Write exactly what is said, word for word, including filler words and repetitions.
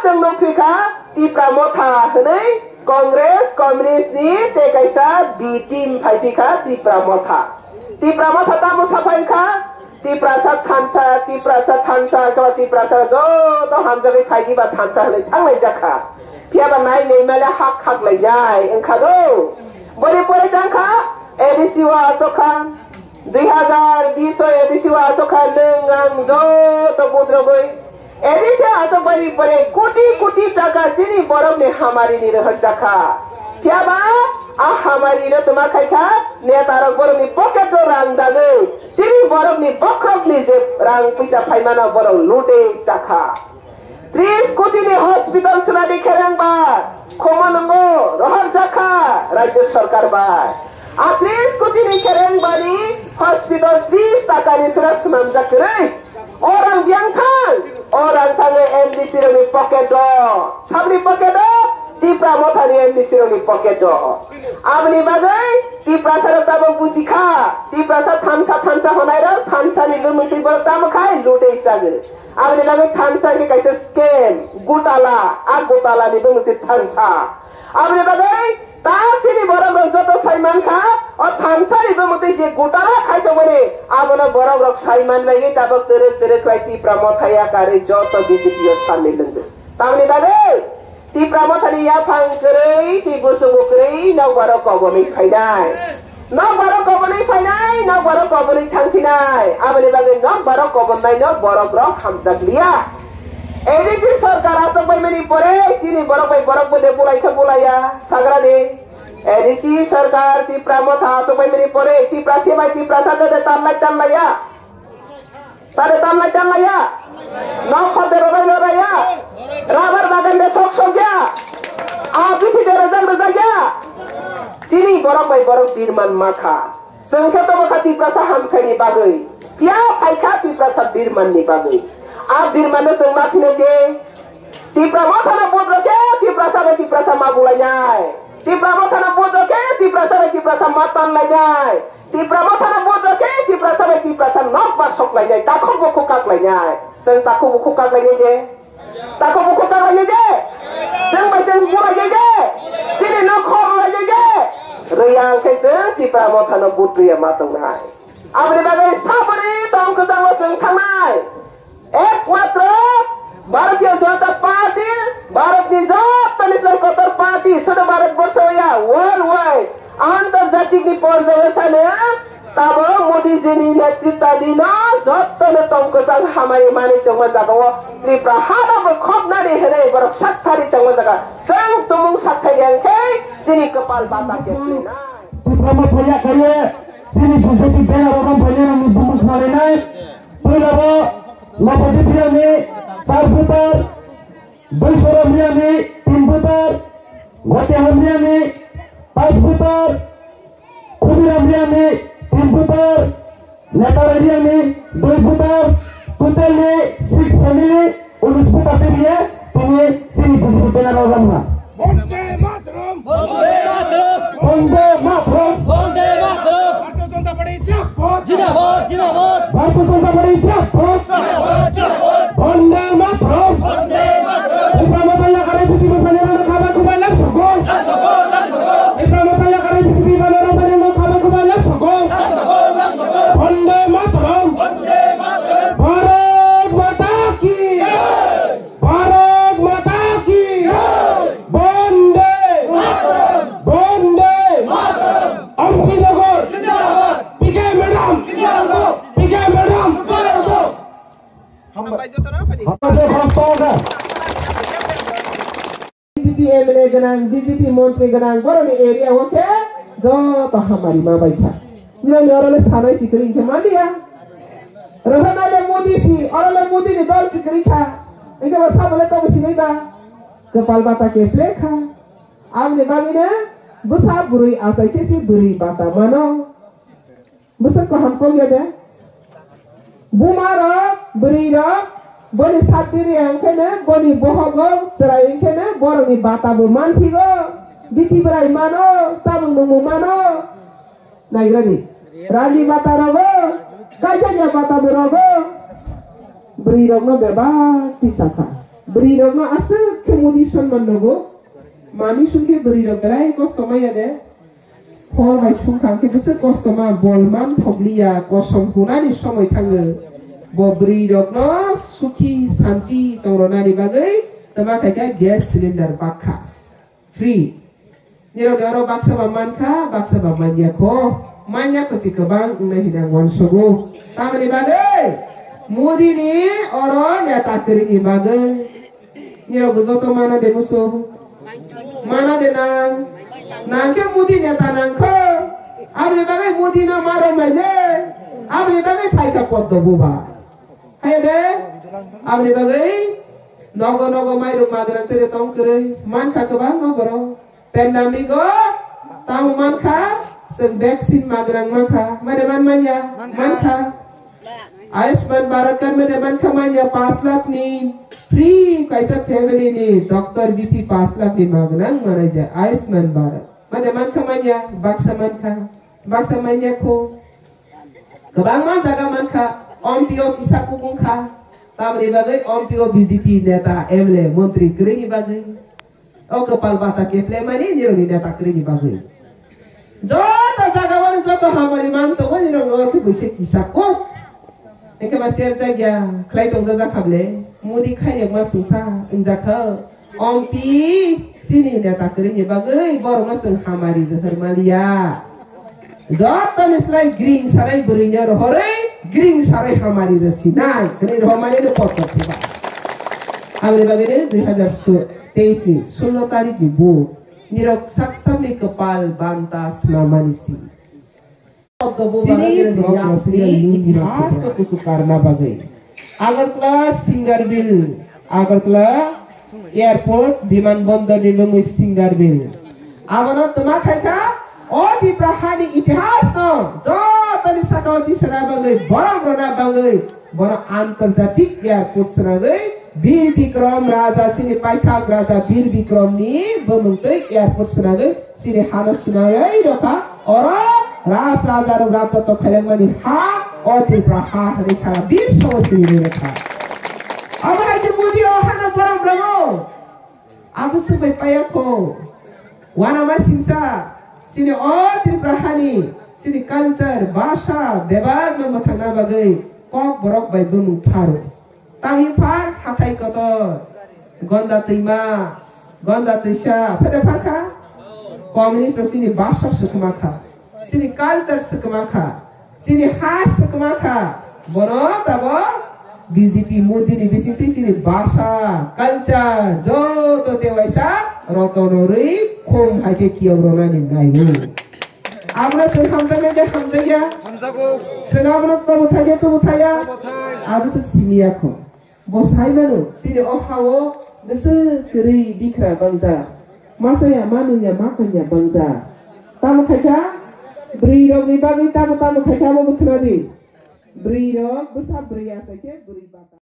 Ang nukphi kha Tipra Motha hwnwi Congress, Communist ni tei kaisa B team phaiphikha Tipra Motha. Tipra Motha tamo saphai kha? Tiprasa thansa, Tiprasa thansa, khe Tiprasa joto hamjagwi phaidi ba thansa hwnwi thanglai jakha. Phiya ba nai nai male hak hak lai jai wngkha do. Boni pore tangkha A D C o asokha. Dui hazar bish o A D C o asokha nwng ang joto budrogwi A D C asok bai pore koti koti taka chini borok ni hamari ni rohor jakha. Phiya ba a hamari no tuma khai kha neta rok borok ni pocket o rang dagwi chini borok ni bokhok ni je rang puisa phaimano borok lute jakha. Tris koti ni hospital swnadi khereng ba khomo nwngo rohor jakha rajya sarkar bai. A tris koti ni khereng bani hospital tris taka ni sra swnamjak kwrwi. O rang biyang thang, o rang thangwi M D C rokni pocket o. Sabni pocket o? Tipra Mothani M D C rokni pocket o. Aboni bagwi Tiprasa rok tabuk buji kha. Tiprasa thansa thansa honai rok thansa ni lumung twi borok tamo khai lutei sagwi. Aboni bagwi thansa khe kaisa scam, gutala, a gutala ni bumung se thansa. Aboni bagwi ta chini borok rok joto sai man kha, o thansa ni bumung twi je gutala khai tongmani, abono borok rok sai man bai tabuk twrwk twrwk khlai Tipra Motha yakarwi joto B J P o samil wngdi. Tamoni bagwi Tipra Mothani yaphang kwrwi tei busugo kwrwi nokbarok kobonwi phainai. Nokbarok kobonwi phainai, nokbarok kobonwi thangphinai. Aboni bagwi nokbarok kobonnaino borok rok hamjakliya. A D C sorkar asok bai mani pore chini borok bai borok bole bulai khe bulaiya. Sagrani A D C sorkar Tipra Motha asok bai mani pore Tipra se bai Tipra sa de tanlai tanlaiya. Tare tanlai tanlaiya. Nok khode robai roraiya. Rabar bagan de sok sokya. A bithi de rajak rajakya. Chini borok bai borok birman makha. Chwng khe tobo kha Tiprasa hamkhaini bagwi. Phiya phai kha Tiprasa birmanni bagwi. A birmanno chwng ma phino je Tipra Mothano vote rokhe Tiprasa bai Tiprasa ma bulainai. Tipra Mothano vote rokhe Tiprasa bai Tiprasa ma tanlainai. Tipra Mothano vote rokhe Tiprasa bai Tiprasa nok ba soklainai. Takhuk bukhuk kaklainai. Chwng takhuk bukhuk kaklainai je. Takhuk bukhuk kaklainai je. Chwng bai chwng bulainai je. Chini nok khorlainai je. Rwya khe chwng Tipra Mothano vote rwya ma tongnai. Aboni bagwi saboni tong kwchango chwng thangnai. Ekmatro Bharatiya Janata Party, Bharatni joto national kotor party, sudu Bharat borsho ya, worldwide, antarjatikni porjayo sano, tabo Modi jini netritwdino jotono tong kwchang hamari mani tongma jagao Tripura hano bo khopnani hinwi borok sakthari tongma jaga. Chwng tumung sakthari ang khe chini kwpal bata keplinai. Tripura mo thoya kaiye, chini B J P banner o romphaiya nangni bumung khwlainai. Puila bo Lopati Priya ni char voter, Doisora Miya ni tin voter, Gotiha Miya ni panch voter, Khubira Miya ni tin voter, Netara Miya ni dui voter, total ni six family, unis voter tei biye tini chini B J P banner o romha. Bande Mataram! Bande Mataram! Bande Mataram! Bande Mataram! Bharatiya Janata Party zindabad! Zindabad, zindabad! Bharatiya Janata Party zindabad! Zindabad, zindabad! Bande Mataram! Bande Mataram! Tipra Motha yakarwi B J P banner no khaba kubai lap sokong! Lap sokong, lap sokong! Tipra Motha yakarwi B J P banner no khaba kubai lap sokong! Lap sokong, lap sokong! Bande Mataram! Bande Mataram! Bharat Mata ki! Jai! Bharat Mata ki! Jai! Bande! Mataram! Bande! Mataram! M P Nagar! Zindabad! P K madam! Zindabad! P K madam! Zindabad! Hambai jotono, hambai. Hambai jotono. B J P M L A gwnang, B J P montri gwnang, borokni area o khe joto hamari ma bai kha. Nini oro le sanai sikiri hinkhe ma liya. Rohornai le Modi si, oro le Modi ni dol sikiri kha. Hinkhe bo sabo le tamo sinai ba. Kwpal bata keple kha. Aboni bagwi no bwsa bwrwi achai khe se bwrwi bata mano. Bwswk kaham kok ya de? Buma rok, bwrwi rok, boni satiri hwnkhe no, boni bohogo chwrai hwnkhe no, borokni bata bo manphigo, bithi bwrai mano, chamung nungmung mano. Naigrani, rani bata rogo, kaijanya bata bo rogo, bwrwi rokno bebak tisa kha. Bwrwi rokno aswk khe Modi sonman rwgo. Mami song khe bwrwi rok belai kosto maya de. Hor bai song kha khe bwswk kosto ma bol man thokliya kosom hunani somoi thango. Bo bwrwi rokno sukhi santi tongronani bagwi twma khaikha gas cylinder bakha. Free. Nirok ni oro baksa ba mankha, baksa ba manya kho. Manya kho si kwbang wngnai hwnwi ang uansogo. Tamoni bagwi? Modi ni oro neta kwrwini bagwi. Nirok bo joto mana de muso. Mana de nang. Nang khe Modi neta nang kho. Aboni bagwi Modi no marom lai de. Aboni bagwi phaikha poddo buba. Haya de? Aboni bagwi nogo nogo mairum magrang tere tong kwrwi. Mankha kwbangma borok. Pandemic o tamo mankha, chwng vaccine magrang mankha. Made man manya? Mankha. Mankha. Ayushman Bharat card made mankha manya, paanch lakh ni free kaisa family ni doctor bithi paanch lakh ni magrang manai ja Ayushman Bharat. Made mankha manya? Baksa mankha. Baksa manya kho. Kwbangma jaga mankha, M P o kisa kukung kha. Tamoni bagwi M P o B J P neta, M L A, montri kwrwini bagwi. O kwpal bata keple mani nirokni neta kwrwini bagwi. Joto jaga o joto hamari man tongo nirokno orthe buise kisa kuk. Engkhe ma ser jagya khlai tongja jakha ble. Modi khairek ma sungsa wngjakha. Ompi, chini neta kwrwini bagwi borokno chwng hamari rohor maliya. Jotoni slai gring sarai bwrwino rohorwi, gring sarai hamari rwsinai hwnwi rohormani no potok thuba. Aboni bagwino dui hazar teis ni sullo tarikh ni bu nirok sak sakni kwpal banta swnamani si. Chini North Western Union ni haste kusu karna bagwi. Agartala Singarbil, Agartala Airport, Biman Bondor ni mungwi Singarbil. Abono twma khaikha, o Tipra hani itihas no jotoni sakao tisana bagwi, borok rona bagwi, bono antarjatik airport swnagwi, Bir Bikram Raja chini paithak Raja Bir Bikram ni bumung twi airport swnagwi, chini hano sinai rokha, oro Raj Raja rok rajotw khailangmani ha, o Tripura ha hwnwi sara biswo sinirwi rwkha. Abo hai khe Modi o hano borom rwngo. Abo swk bai paya kho. Wanama singsa, chini o Tripura hani, chini culture, bhasha, bebak no mwthangna bagwi kok borok bai bumung pharo. Tamni phar hathai kotor, gonda twima, gonda twisa, phede pharkha? Communist rok chini bhasha swkma kha, chini culture swkma kha, chini ha swkma kha. Bono tabo B J P Modi ni bisingtwi chini bhasha, culture joto tewaisa rotono rwi khum hai khe kiyok ronani naio. Abro chwng hamjaknai de hamjakya? Hamjago. Chwng abono kwbuthaikhe kwbuthaikya? Kwbuthai. Abo chwng siniya kho. Bo sai mano, chini o ha-o bwswk kwrwi bikra bangjak. Masa ya, ma nung ya, ma kang ya bangjak. Tamo khaikha? Bwrwi rokni bagwi tamo tamo khaikha abo bo khna di. Bwrwi rok bwsa bwrwi achai khe bwrwi bata.